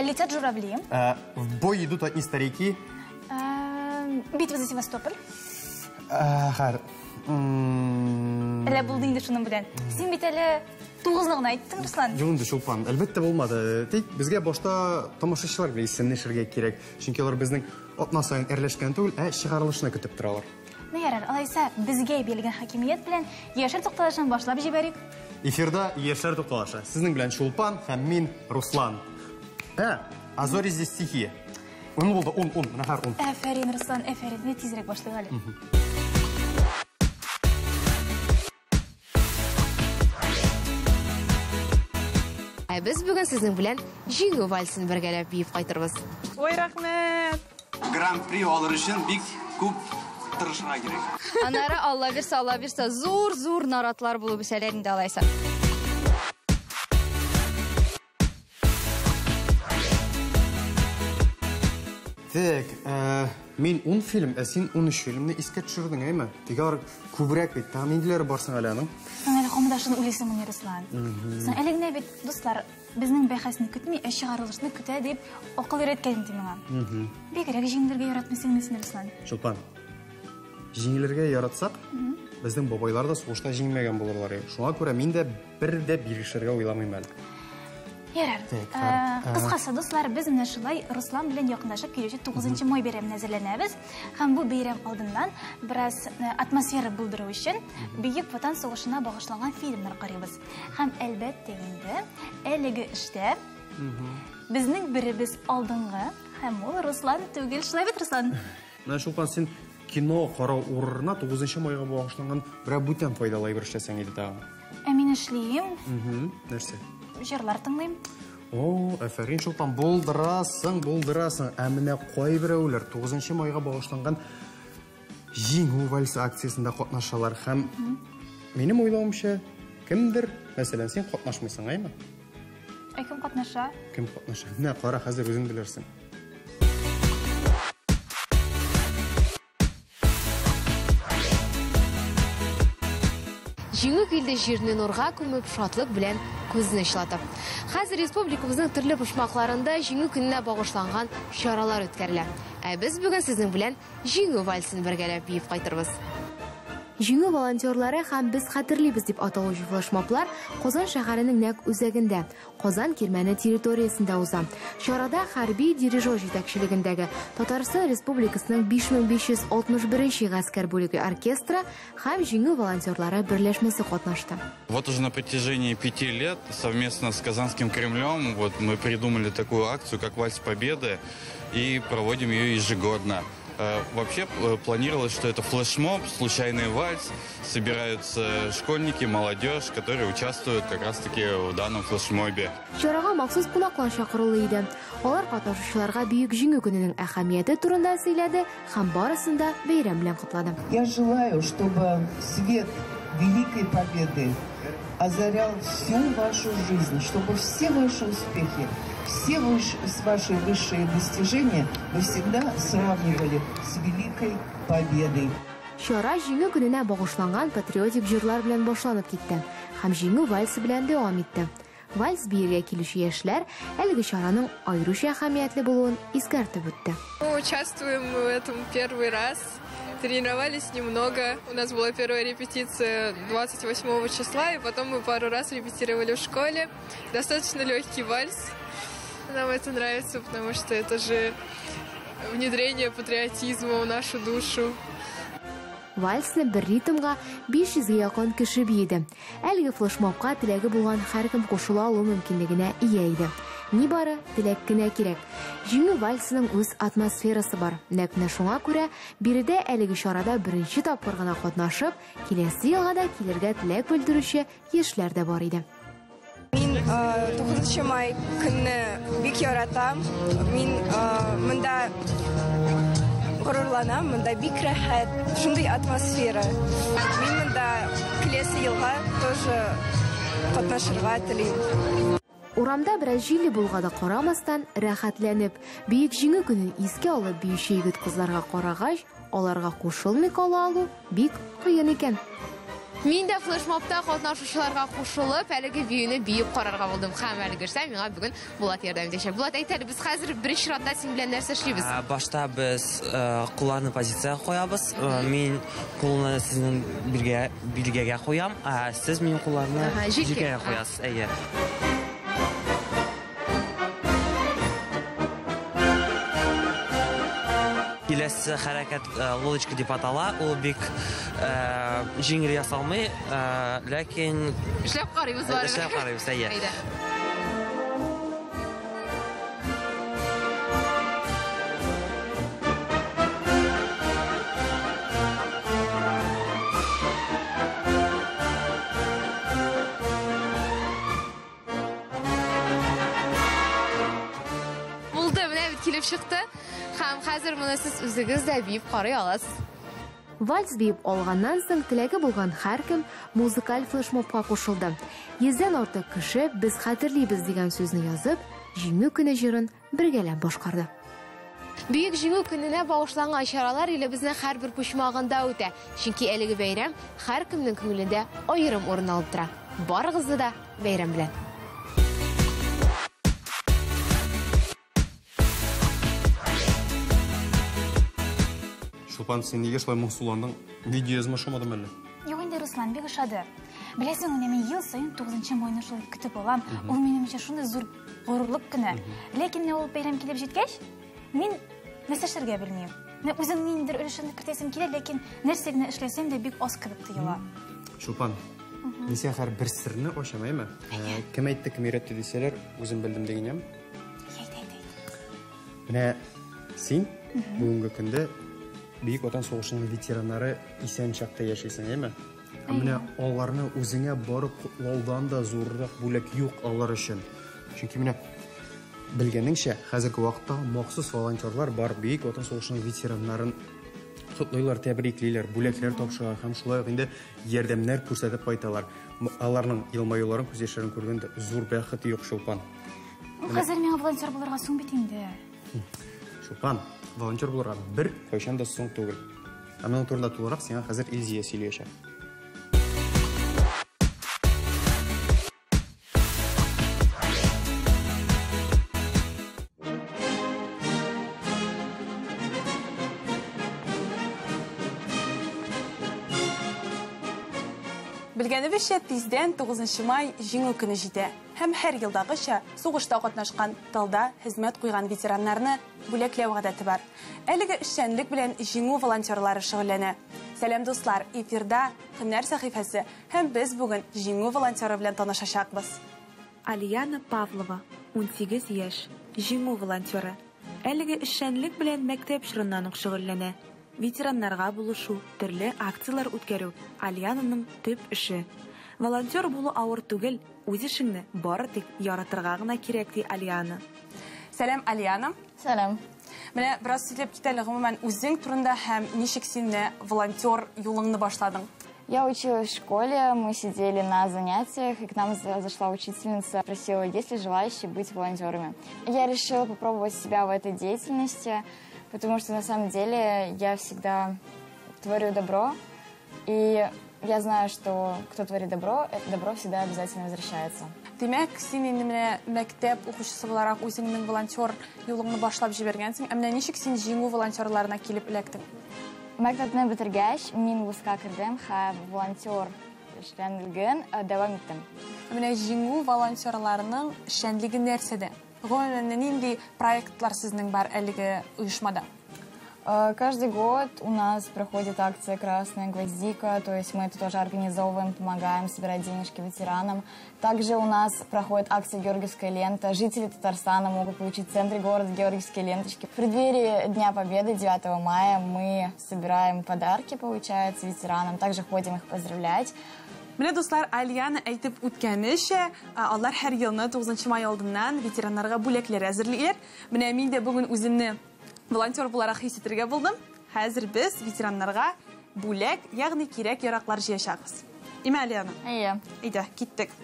Летят журавли. В бой идут одни старики. Битва за Севастополь. Хәер. Әллә булды инде шуның белән. Син бит әле тугызны гына әйттең, Руслан. Юк инде, Чулпан, әлбәттә булмады. Тик безгә башта тамашачылар белән исәнләшергә кирәк. Чөнки алар безнең атна саен әрләшкән түгел, ә чыгарылышны көтеп торалар. Ну ярар, алайса безгә бирелгән хакимият белән Яшьләр тукталышын башлап җибәрик. Эфирда Яшьләр тукталышы. Сезнең белән Чулпан һәм мин, Руслан. Ә, А зори здесь тихие. Ун булды, ун, ун, менә хәзер ун. Әфәрин, Руслан, әфәрин. Менә тизрәк башлыйк әле. Ә без бүген сезнең белән Җиңү вальсын бергәләп биеп кайтырбыз. Ой, рәхмәт! Гран-при алыр өчен бик күп тырышырга кирәк. Аннары, Алла бирсә, Алла бирсә, зур-зур наратлар булып үсәләр инде алайса. Так, мин ун фильм, ә син 13 фильмны искә төшердең, әйме? Тик алар күбрәк бит, тагын ниндиләре бар соң әле аның? Соң әле һаман да шуны уйлыйсыңмыни, Руслан? Соң әле генә бит, дуслар, безнең бәхәсне көтми, ә чыгарылышны көтә дип акыл өйрәткән иде миңа. Бигрәк җиңелергә яратмыйсың инде син, Руслан. Чулпан, җиңелергә яратсак, безнең бабайлар да сугышта җиңмәгән булырлар иде. Шуңа күрә мин дә бер дә бирешергә уйламыйм әле. Ярар. Так, хәр. Кыскасы, дуслар, без менә шулай Руслан белән якынлашып килүче 9 май бәйрәменә әзерләнәбез. Һәм бу бәйрәм алдыннан бераз атмосфера булдыру өчен Бөек Ватан сугышына багышланган фильмнар карыйбыз. Һәм әлбәттә инде, әлеге эштә безнең беребез алдынгы, һәм ул Руслан түгел. Шулай бит, Руслан? Менә, Чулпан, син кино карау урынына 9 майга багышланган берәр бүтән файдалы әйбер эшләсәң иде тагын. Ә мин эшлим. Нәрсә? Җырлар тыңлыйм. О, әфәрин, Чулпан, булдырасың, булдырасың. Ә менә кайберәүләр 9 майга багышланган Җиңү вальсы акциясендә катнашалар һәм минем уйлавымча, кемдер, мәсәлән, син катнашмыйсың, әйме? Ә кем катнаша? Кем катнаша? Менә кара, хәзер үзең белерсең. Җиңү килде җирне нурга күмеп, шатлык белән күзне чылатып. Хәзер республикабызның төрле почмакларында Җиңү көненә багышланган чаралар үткәрелә. Ә без бүген сезнең белән Җиңү вальсын бергәләп биеп кайтырбыз. Җиңү волонтерлары һәм без хәтерлибез дип аталучы флешмоблар Казан шәһәренең нәкъ үзәгендә, Казан кирмәне территориясендә уза. Чарада хәрби дирижер җитәкчелегендәге Татарстан Республикасының 5561 гаскәр бүлеге оркестры һәм Җиңү волонтерлары берләшмәсе катнашты. Вот уже на протяжении 5 лет совместно с Казанским Кремлем мы придумали такую акцию, как Вальс Победы, и проводим ее ежегодно. Вообще планировалось, что это флешмоб, случайный вальс. Собираются школьники, молодежь, которые участвуют как раз-таки в данном флешмобе. Чарага махсус кунаклар чакырулы иде. Алар катнашучыларга Бөек Җиңү көненең әһәмияте турында сөйләде һәм барысын да бәйрәм белән котлады. Я желаю, чтобы свет Великой Победы озарял всю вашу жизнь, чтобы все ваши успехи, все ваши высшие достижения вы всегда сравнивали с Великой Победой. Чара Җиңү көненә багышланган патриотик җырлар белән башланып китте һәм Җиңү вальсы белән дәвам итте. Вальс биергә килүче яшьләр әлеге чараның аеруча әһәмиятле булуын искәртеп үтте. Мы участвуем в этом первый раз. Тренировались немного. У нас была первая репетиция 28 числа, и потом мы пару раз репетировали в школе. Достаточно легкий вальс. Нам это нравится, потому что это же внедрение патриотизма в нашу душу. Вальсны бер ритмга 500 якын кеше биеде. Әлеге флешмобка теләге булган һәркем кушыла алу мөмкинлегенә ия иде. Нибары теләк кенә кирәк. Җиңү вальсының үз атмосферасы бар. Нәкъ менә шуңа күрә биредә әлеге чарада беренче тапкыр гына катнашып, киләсе елга да килергә теләк белдерүче яшьләр дә бар иде. Мин 9 май көнне бик яратам. Мин монда горурланам, монда бик рәхәт, шундый атмосфера. Мин монда киләсе елга тоже катнашырга телим. Урамда бераз җилле булга да карамастан, рәхәтләнеп, Бөек Җиңү көнен искә алып биюче егет-кызларга карагач, аларга кушылмый кала алу бик кыен икән. Мин дә флешмобта катнашучыларга кушылып, әлеге биюне биеп карарга булдым. Һәм әлеге эштә миңа бүген Булат ярдәм итәчәк. Булат, әйт әле, без хәзер беренче чиратта син белән нәрсә эшлибез? Башта без кулларны позициягә куябыз. Мин кулны сезнең билгегә куям, ә сез минем кулларны җилкәгә куясыз. Әйе. Киләсе хәрәкәт лодочка дип атала. Ул бик җиңел ясалмый, ләкин эшләп карыйбыз барыбер. Эшләп карыйбыз, әйе. Әйдә. Булды, менә бит килеп чыкты. Һәм хәзер моны сез үзегез дә биеп карый аласыз. Вальс биеп алганнан соң теләге булган һәркем музыкаль флешмобка кушылды. 100-дән артык кеше без хәтерлибез дигән сүзне язып, Җиңү көне җырын бергәләп башкарды. Бөек Җиңү көненә багышланган чаралар илебезнең һәрбер почмагында үтә. Чөнки әлеге бәйрәм һәркемнең күңелендә аерым урын алып тора. Барыгызны да бәйрәм белән. Чулпан, син нигә шулай моңсуландың? Видео язма ошамадымы әллә? Юк инде, Руслан, бик ошады. Беләсең, менә мин ел саен 9 майны шулай көтеп алам. Ул минем өчен шундый зур горурлык көне. Ләкин менә ул бәйрәм килеп җиткәч, мин нәрсә эшләргә белмим. Менә үземнең ниндидер өлешемне кертәсем килә, ләкин нәрсә генә эшләсәм дә бик аз кебек тоела. Чулпан, мин сиңа хәзер бер серне ачам, әйме? Кем әйтте, кем өйрәтте дисәләр, үзем белдем дигән, яме? Әйт, әйт, әйт. Менә син бүгенге көндә Бөек Ватан сугышының ветераннары исән чакта яшисең, әйме? Ә менә аларны үзеңә барып котлаудан да зуррак бүләк юк алар өчен. Чөнки менә белгәнеңчә, хәзерге вакытта махсус волонтерлар бар, Бөек Ватан сугышының ветераннарын котлыйлар, тәбриклиләр, бүләкләр тапшыралар һәм шулай ук инде ярдәмнәр күрсәтеп кайталар. Аларның елмаюларын, күз яшьләрен күргәндә зур бәхет юк, Чулпан. Хәзер миңа волонтер булырга соң бит инде. Чулпан, волонтер булырга бер кайчан да соң түгел. Ә моның турында тулырак сиңа хәзер Илзия сөйләячәк. Белгәнебезчә, тиздән 9 май Җиңү көне җитә. Һәм һәр елдагыча сугышта катнашкан, тылда хезмәт куйган ветераннарны бүләкләү гадәте бар. Әлеге эшчәнлек белән Җиңү волонтерлары шөгыльләнә. Сәлам дуслар, эфирда Һөнәр сәхифәсе һәм без бүген Җиңү волонтеры белән танышачакбыз. Алияна Павлова, 18 яшь, Җиңү волонтеры. Әлеге эшчәнлек белән мәктәп чорыннан ук шөгыльләнә. Ветераннарга булышу, төрле акцияләр үткәрү Алиянаның төп эше. Волонтер булу авыр түгел, үз эшеңне бары тик яратырга гына кирәк, ди Алияна. Сәлам, Алияна. Сәлам. Менә бераз сөйләп кит әле, гомумән, үзең турында һәм ничек син менә волонтер юлыңны башладың? Я училась в школе, мы сидели на занятиях, и к нам зашла учительница, спросила, есть ли желающие быть волонтерами. Я решила попробовать себя в этой деятельности, потому что на самом деле я всегда творю добро, и я знаю, что кто творит добро, это добро всегда обязательно возвращается. Димәк, син инде менә мәктәп укучысы буларак үзеңнең волонтер юлыңны башлап җибәргәнсең. Ә менә ничек син Җиңү волонтерларына килеп эләктең? Мәктәпне бетергәч, мин вузга кердем һәм волонтер эшчәнлеген дәвам иттем. Ә менә Җиңү волонтерларының эшчәнлеге нәрсәдә? Гомумән, нинди проектлар сезнең бар әлеге оешмада? Каждый год у нас проходит акция «Красная гвоздика», то есть мы это тоже организовываем, помогаем собирать денежки ветеранам. Также у нас проходит акция «Георгиевская лента». Жители Татарстана могут получить в центре города георгиевские ленточки. В преддверии Дня Победы 9 мая мы собираем подарки, получается, ветеранам, также ходим их поздравлять. Менә, дуслар, Алияна әйтеп үткәнечә, алар һәр елны 9 май алдыннан ветераннарга бүләкләр әзерлиләр. Менә мин дә бүген үземне волонтер буларак хис итәргә булдым. Хәзер без ветераннарга бүләк, ягъни кирәк-яраклар җыячакбыз. Име, Алияна? Әйе. Әйдә, киттек.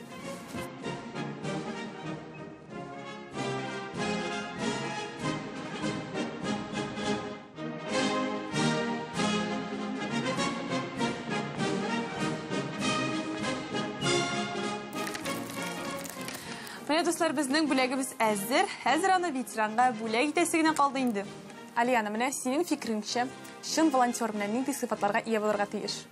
Менә, дуслар, безнең бүләгебез әзер. Хәзер аны ветеранга бүләк итәсе генә калды инде. Алиана, менә синең фикереңчә, чын волонтер менә нинди сыйфатларга ия булырга тиеш?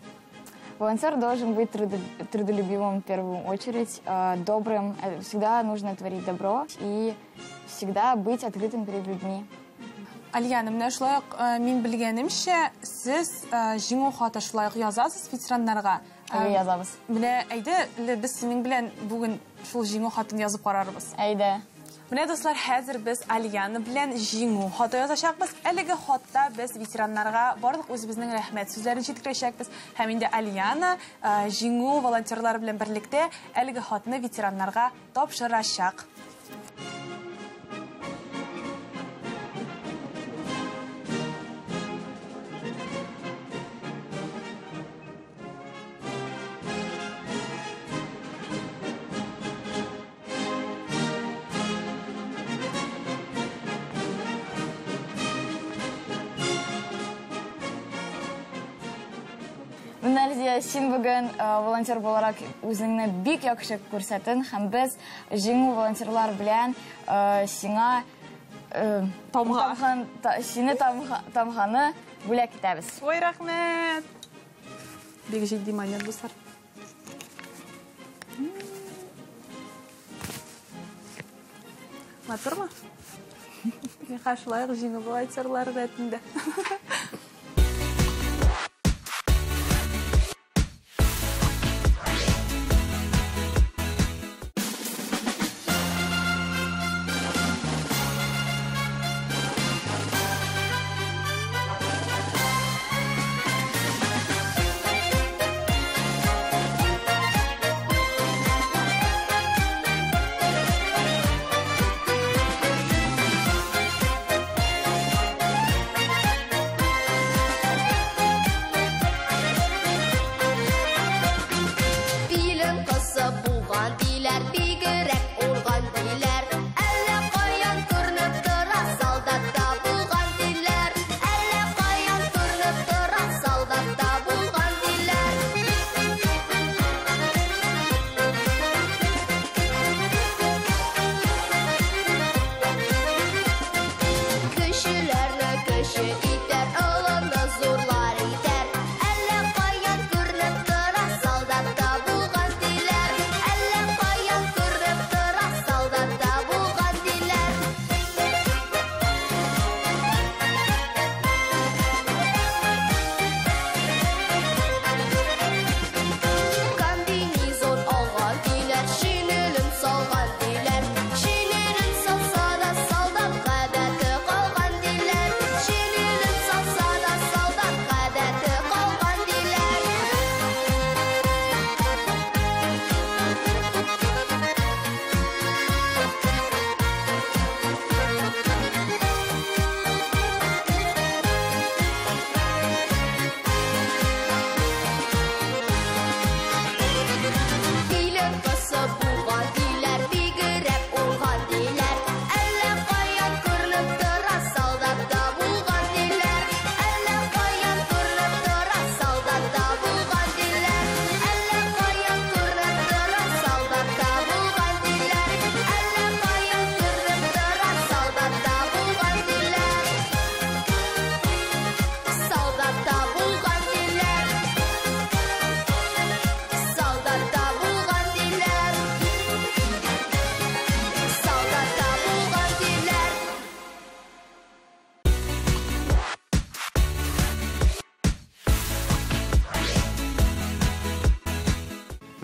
Волонтер должен быть трудолюбивым в первую очередь, добрым. Всегда нужно творить добро и всегда быть открытым перед людьми. Альяна, менә шулай ук мин белгәнемчә, сез җиңү хаты шулай ук язасыз ветераннарга. Әйе, язабыз. Менә әйдә, без синең белән бүген шул җиңү хатын язып карарбыз. Әйдә. Менә, дуслар, хәзер без Альяна белән җиңү хаты язачакбыз. Әлеге хатта без ветераннарга барлык үзебезнең рәхмәт сүзләрен җиткерәчәкбез. Һәм инде Альяна җиңү волонтерлары белән берлектә әлеге хатны ветераннарга тапшырачак. Менә, Лидия, син бүген волонтер буларак үзеңне бик яхшы күрсәттең, һәм без җиңү волонтерлар белән сиңа тамга, сине тамганы бүләк итәбез. Ой, рәхмәт! Бик җитди момент, дуслар. Матурмы? Миңа шулай ук җиңү волонтерлары рәтендә.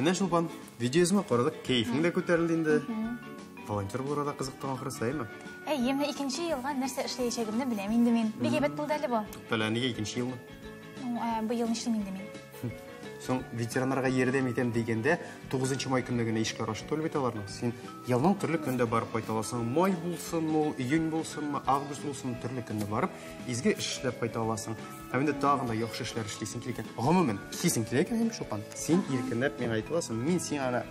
Менә, Чулпан, видеоязма карадык, кәефең дә күтәрелде инде. Волонтер булырга да кызыктың ахрысы, әйме? Әйе, менә икенче елга нәрсә эшләячәгемне беләм инде мин. Бик әйбәт булды әле бу. Туктале, нигә икенче елны? Ну, быел нишлим инде мин? Соң ветераннарга ярдәм итәм дигәндә, 9 май көнне генә эшкә ачты бит аларны. Син елның төрле көндә барып кайта аласың. Май булсынмы, ул июнь булсынмы, август булсынмы, төрле көнне барып, изге эш эшләп кайта аласың. Һәм инде тагын да яхшы эшләр эшлисең килә икән. Гомумән, эшлисең килә икән, һәм Чулпан, син иркенләп миңа әйтә аласың, мин сиңа ана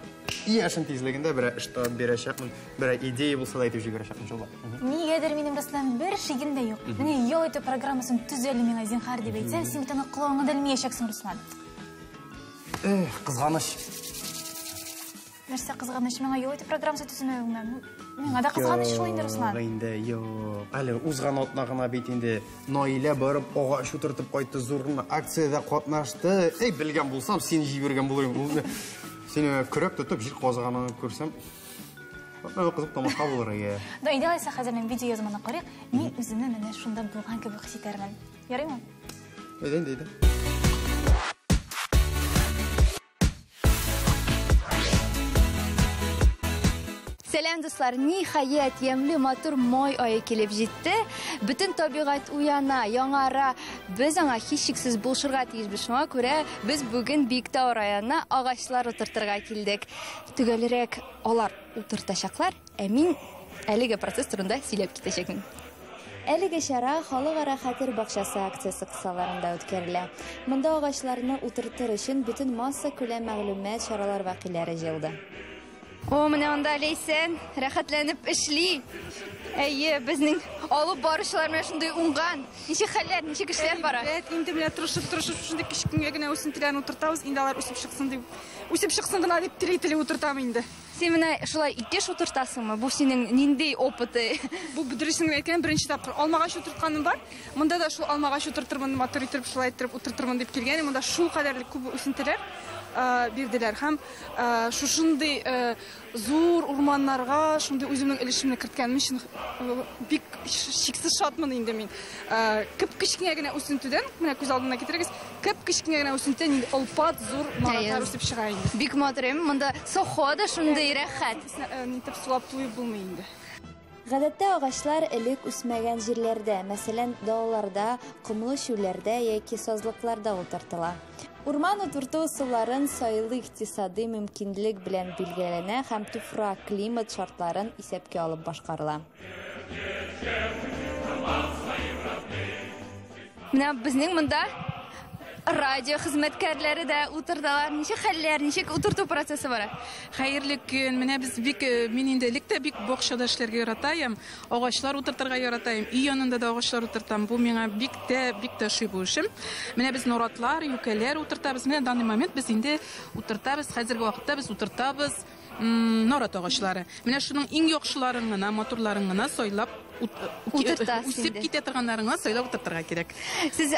яшен тизлегендә берәр эш табып бирәчәкмен, берәр идея булса да әйтеп җибәрәчәкмен, Чулпан. Нигәдер минем Руслан бер шигем дә юк. Менә ял итү программасын төз әле миңа, зинһар дип әйтсәм, син бит аны колагыңа да элмәячәксең, Руслан. Эх, кызганыч. Нәрсә кызганыч, миңа юл итү программасы төземәвеңә. Миңа да кызганыч шул инде, Руслан. Юк инде, юк. Әле узган атна гына бит инде Наилә барып агач утыртып кайтты, зур гына акциядә катнашты. Эй, белгән булсам, сине җибәргән булыр идем. Сине көрәк тотып җир казыганын күрсәм, кызык тамаша булыр иде. Да, әйдә алайса хәзер мин видеоязманы карыйк. Мин үземне менә шунда булган кебек хис итәрмен. Ярыймы? Әйдә инде, әйдә. Сәлам, дуслар! Ниһаять, ямьле матур май ае килеп җитте. Бөтен табигать уяна, яңара. Без аңа һичшиксез булышырга тиешбез. Шуңа күрә без бүген Биектау районына агачлар утыртырга килдек. Төгәлрәк, алар утыртачаклар, ә мин әлеге процесс турында сөйләп китәчәкмен. Әлеге чара Халыкара хәтер бакчасы акциясе кысаларында үткәрелә. Монда агачларны утыртыр өчен бөтен массакүләм мәгълүмат чаралар вәкилләре җыелды. О, менә анда Ләйсән рәхәтләнеп эшли. Әйе, безнең алып баручылар менә шундый уңган. Ничек хәлләр, ничек эшләр бара? Әйбәт, инде менә тырышып-тырышып шушындый кечкенә генә үсентеләрне утыртабыз. Инде алар үсеп чыксын дип, үсеп чыксын гына дип тели-тели утыртам инде. Син менә шулай икеш утыртасыңмы? Бу синең нинди опыты? Бу дөресен генә әйткәндә, беренче тапкыр алмагач утыртканым бар. Монда да шул алмагач утыртырмын, матур итеп шулай иттереп утыртырмын дип килгән идем. Монда шул кадәрле күп үсентеләр бирделәр һәм шушындый зур урманнарга шундый үземнең өлешемне керткәнем өчен бик чиксез шатмын инде мин. Кеп-кечкенә генә үсентедән, менә күз алдына китерегез, кеп-кечкенә генә үсентедән инде олпат зур наратлар үсеп чыга инде. Бик матур, әйме? Монда саф һава да шундый рәхәт. Нитеп сулап туеп булмый инде. Гадәттә агачлар элек үсмәгән җирләрдә, мәсәлән, далаларда, комлы чүлләрдә яки сазлыкларда утыртыла. Урман утырту ысулларын сайлы икътисадый мөмкинлек белән билгеләнә һәм туфрак, климат шартларын исәпкә алып башкарыла. Менә безнең монда радио хезмәткәрләре дә утырдалар. Ничек хәлләр, ничек утырту процессы бара? Хәерле көн. Менә без бик, мин инде элек тә бик бакчада эшләргә яратаем, агачлар утыртырга яратаем, өй янында да агачлар утыртам. Бу миңа бик тә, бик тә ошый бу эшем. Менә без наратлар, юкәләр утыртабыз. Менә данный момент без инде утыртабыз. Хәзерге вакытта без утыртабыз нарат агачлары. Менә шуның иң яхшыларын гына, матурларын гына сайлап үсеп китә торганнарын гына сайлап утыртырга кирәк. Сез,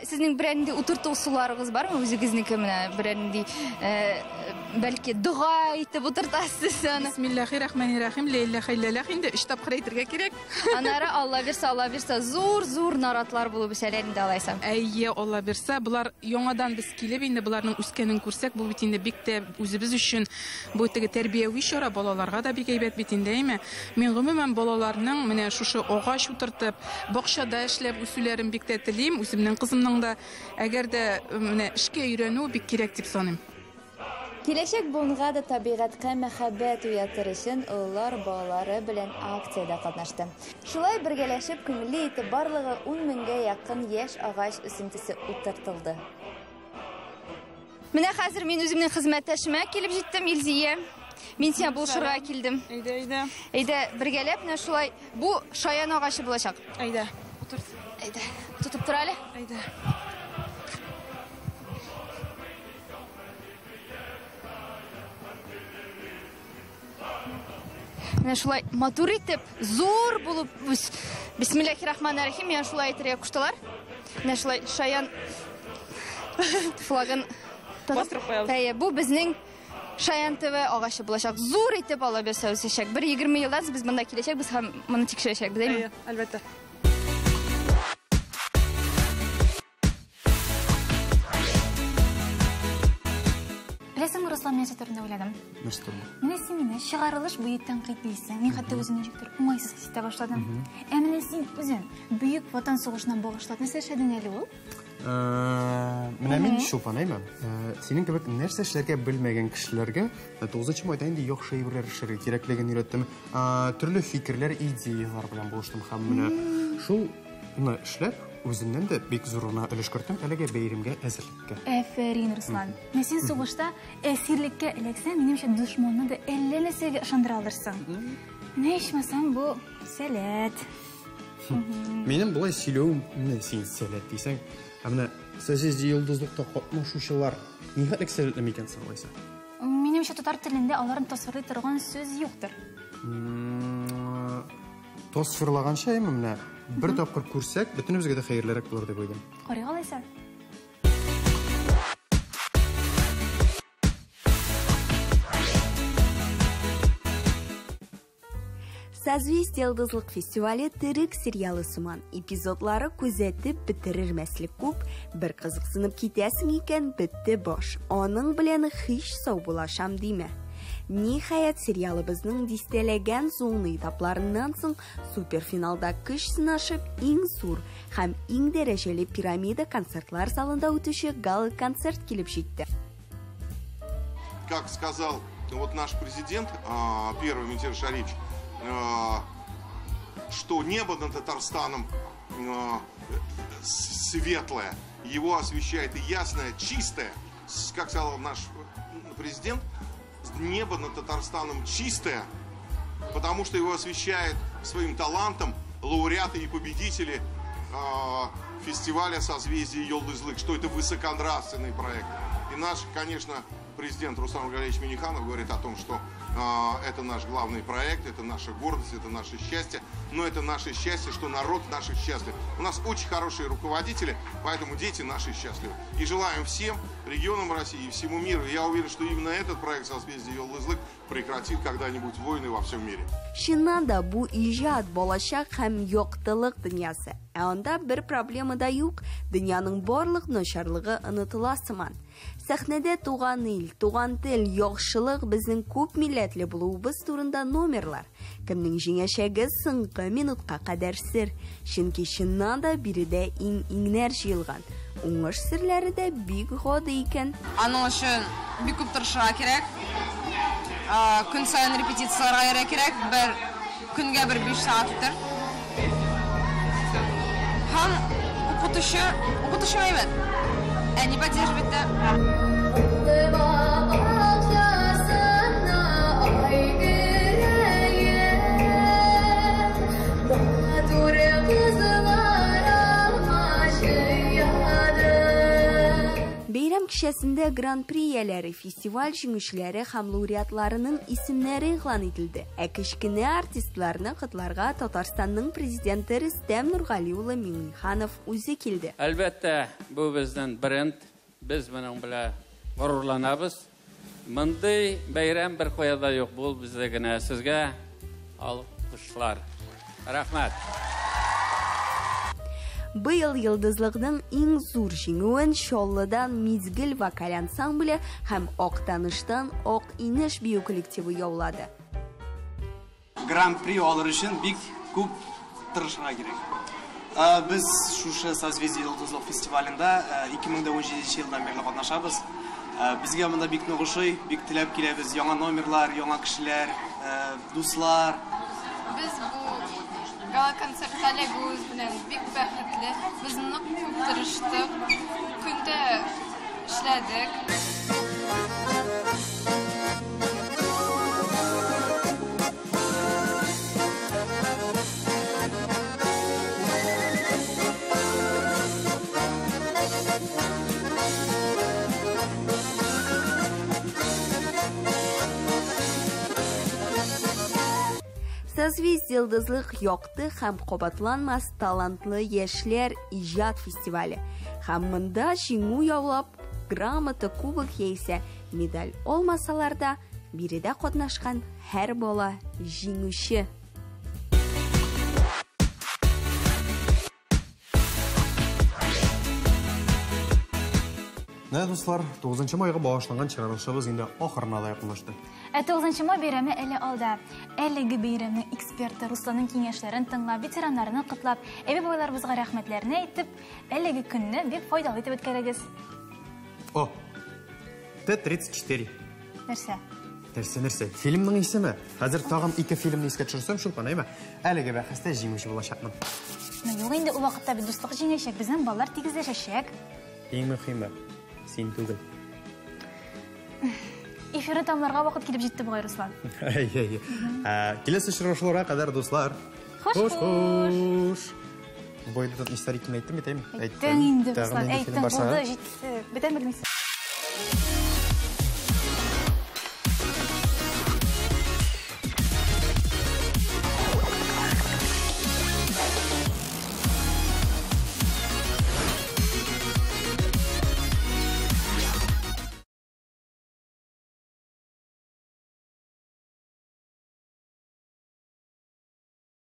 сезнең берәр нинди утырту ысулларыгыз бармы? Үзегезнеке менә берәр нинди, бәлки дога итеп утыртасыз аны? Бисмиллахи-рахмани-рахим, ла илаһа иллаллах, инде 3 тапкыр әйтергә кирәк. Аннары Алла бирсә, Алла бирсә, зур-зур наратлар булып үсәләр инде алайса. Әйе, Алла бирсә, болар яңадан без килеп инде боларның үскәнен күрсәк, бу бит инде бик тә үзебез өчен бу теге тәрбияви чара, балаларга да бик әйбәт бит инде, әйме? Мин гомумән балаларның менә шушы агач утыртып, бакчада эшләп үсүләрен бик тә телим, үземнең кызымның да. Әгәр дә менә эшкә өйрәнү бик кирәк дип саныйм. Киләчәк буынга да табигатькә мәхәббәт уятыр өчен олылар балалары белән акциядә катнашты. Шулай бергәләшеп күңелле итеп барлыгы 10 меңгә якын яшь агач үсентесе утыртылды. Менә хәзер мин үземнең хезмәттәшемә килеп җиттем, Илзия. Мин сиңа булышырга килдем. Әйдә, әйдә. Әйдә, бергәләп менә шулай бу шаян агачы булачак. Әйдә, утырт. Әйдә, тотып тор әле. Әйдә. Менә шулай матур итеп, зур булып үс. Бисмиллахи-рахмани-рахим, миңа шулай әйтергә куштылар. Менә шулай шаян флагын тотып. Бастырып куябыз. Әйе, бу безнең Шаян ТВ агачы булачак. Зур итеп ала бирсә үсәчәк. Бер 20 елдан соң без монда киләчәкбез һәм моны тикшерәчәкбез, әйеме? Әйе, әлбәттә. Беләсеңме, Руслан, мин нәрсә турында уйладым? Нәрсә турында? Менә син мине чыгарылыш буе тәнкыйтьлисең. Мин хәтта үземне ничектер уңайсыз хис итә башладым. Ә менә син үзең Бөек Ватан сугышына багышлап нәрсә эшләдең әле ул? Менә мин Чулпан, әйме? Синең кебек нәрсә эшләргә белмәгән кешеләргә 9 майда инде яхшы әйберләр эшләргә кирәклеген өйрәттем. Төрле фикерләр, идеялар белән булыштым һәм менә шулны эшләп, үземнән дә бик зур гына өлеш керттем әлеге бәйрәмгә әзерлеккә. Әфәрин, Руслан. Менә син сугышта әсирлеккә эләксәң, минемчә, дошманны да әллә нәрсәгә ышандыра алырсың. Менә ичмасам бу сәләт. Минем болай сөйләвем, менә син сәләт дисәң, ә менә Созвездие йолдызлыкта катнашучылар нихәтлек сәләтле микән соң алайса? Минемчә, татар телендә аларны тасвирлый торган сүз юктыр. Тасвирлаганча, әйме, менә бер тапкыр күрсәк, бөтенебезгә дә хәерлерәк булыр дип уйлыйм. Карыйк алайса. Созвездие Йолдызлык фестивале төрек сериалы сыман. Эпизодлары күзәтеп бетерермәслек күп, бер кызыксынып китәсең икән, бетте баш. Аның белән һич саубуллашам димә. Ниһаять, сериалыбызның дистәләгән зоны этапларыннан соң суперфиналда көч сынашып, иң зур һәм иң дәрәҗәле пирамида концертлар залында үтүче гала-концерт килеп җитте. Как сказал вот наш президент, первый Минтимер Шарипович, что небо над Татарстаном светлое, его освещает и ясное, чистое, как сказал наш президент, небо над Татарстаном чистое, потому что его освещает своим талантом лауреаты и победители фестиваля «Созвездие Йолдызлык», что это высоконравственный проект. И наш, конечно, президент Рустам Нургалиевич Минниханов говорит о том, что это наш главный проект, это наша гордость, это наше счастье. Но это наше счастье, что народ наш счастлив. У нас очень хорошие руководители, поэтому дети наши счастливы. И желаем всем регионам России и всему миру. Я уверен, что именно этот проект «Созвездие Йолдызлык» прекратит когда-нибудь войны во всем мире. Чыннан да бу иҗат, балачак һәм яктылык дөньясы. Ә анда бер проблема да юк, дөньяның барлык начарлыгы онытыла сыман. Сәхнәдә туган ил, туган тел, яхшылык, безнең күп милләтле булуыбыз турында номерлар. Кемнең җиңәчәге соңгы минутка кадәр сер. Чөнки чыннан да биредә иң-иңнәр җыелган. Уңыш серләре дә бик гади икән. Аның өчен бик күп тырышырга кирәк. Көн саен репетицияләргә йөрергә кирәк. Бер көнгә бер 5 сәгать үтер. Һәм укытучы, укытучы әйбәт. Әни поддерживает да. Бәйрәм кичәсендә гран-при ияләре, фестиваль җиңүчеләре һәм лауреатларының исемнәре игълан ителде. Ә кечкенә артистларны котларга Татарстанның президенты Рөстәм Нургали улы Миңнеханов үзе килде. Әлбәттә, бу безнең бренд, без моның белән горурланабыз. Мондый бәйрәм бер кая да юк, бу бездә генә. Сезгә алкышлар. Рәхмәт. Быел Йолдызлыкның иң зур җиңүен Чаллыдан Мизгел вокаль ансамбле һәм Актаныштан Ак Инеш бию коллективы яулады. Гран-при алыр өчен бик күп тырышырга кирәк. Без шушы Созвездие Йолдызлык фестивалендә 2017 елдан бирле катнашабыз. Безгә монда бик нык ошый, бик теләп киләбез. Яңа номерлар, яңа кешеләр, дуслар. Без бу гала-концертта эләгүебез белән бик бәхетле. Без нык күп тырыштык, көндә эшләдек. Созвездие Йолдызлык якты һәм кабатланмас талантлы яшьләр иҗат фестивале. Һәм монда җиңү яулап, грамота, кубок яисә медаль алмасалар да, биредә катнашкан һәр бала җиңүче. Менә, дуслар, 9 майга багышланган чыгарылышыбыз инде ахырына да якынлашты. Ә 9 май бәйрәме әле алда. Әлеге бәйрәмнең эксперты Русланның киңәшләрен тыңлап, ветераннарны котлап, әби-бабайларыбызга рәхмәтләрне әйтеп, әлеге көнне бик файдалы итеп үткәрегез. О, Т-34. Нәрсә? Нәрсә, нәрсә? Фильмның исеме. Хәзер тагын ике фильмны искә төшерсәм, Чулпан, әйме? Әлеге бәхәстә җиңүче булачакмын. Ну, юк инде, ул вакытта бит дуслык җиңәчәк, безнең балалар тигезләшәчәк. Иң мөһиме, син түгел. Эфирны тамамларга вакыт килеп җитте бугай, Руслан. Әй, әй, әй. Киләсе очрашуларга кадәр, дуслар. Хуш, хуш. Бу инде историкны әйттем бит, әйме? Әйттең инде, Тагын Руслан, нинди фильм әйттең, бар булды, сага? җитте. Бетәме белмисең?